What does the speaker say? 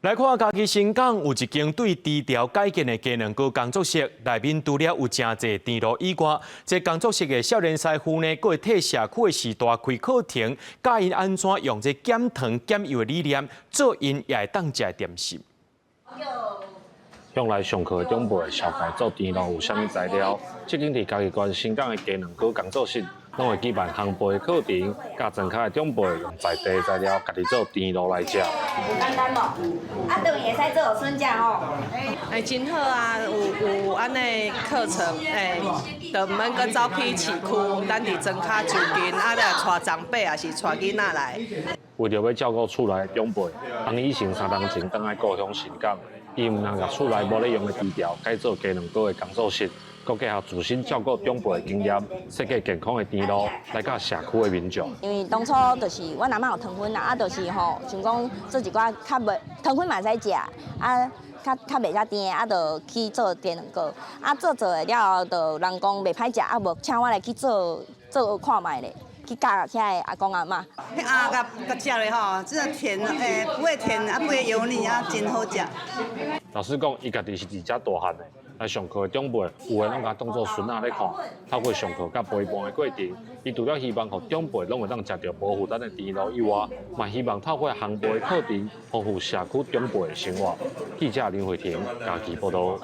來看嘉義伸港有一間對甜條改建的雞卵糕工作室，內面除了有誠濟甜爐以外，這工作室的少年師傅呢，閣會替社區的序大開課程，教𪜶按怎用這減糖減油的理念，做𪜶也會當食的點心。向來上課的長輩紹介做甜爐有啥物材料？這間佇嘉義縣伸港的雞卵糕工作室，攏會舉辦烘焙課程，教莊跤的長輩用在地的材料，家己做甜爐來食。有簡單無？啊，轉去會使做予孫食吼。欸，真好啊，有按呢課程，欸，就毋免閣走去市區，咱佇莊跤就近，啊，來帶長輩抑是帶囡仔來。為著欲照顧厝內的長輩，洪以成3冬前轉來故鄉伸港，伊毋但共厝內無咧用的甜條改做雞卵糕的工作室，閣結合自身照顧長輩的經驗，設計健康的甜爐來佮社區的民眾。因為當初就是阮阿嬤有糖分啦，啊，就是吼，想講做一寡較袂糖分嘛會使食，啊，較較袂遮甜的，啊，就去做雞卵糕。啊，做做了後，就人講袂歹食，啊，無請我來去做做看覓咧。去教遐个阿公阿嬤。彼鴨共共食咧吼，這個甜，欸，不會甜，啊，不會油膩，啊，真好食。老實講，伊家己是佇遮大漢的，來上課的長輩有的攏共當做孫仔咧看。透過上課佮陪伴的過程，伊除了希望予長輩攏會當食著無負擔的甜爐以外，嘛希望透過烘焙課程豐富社區長輩的生活。記者林慧婷嘉義報導。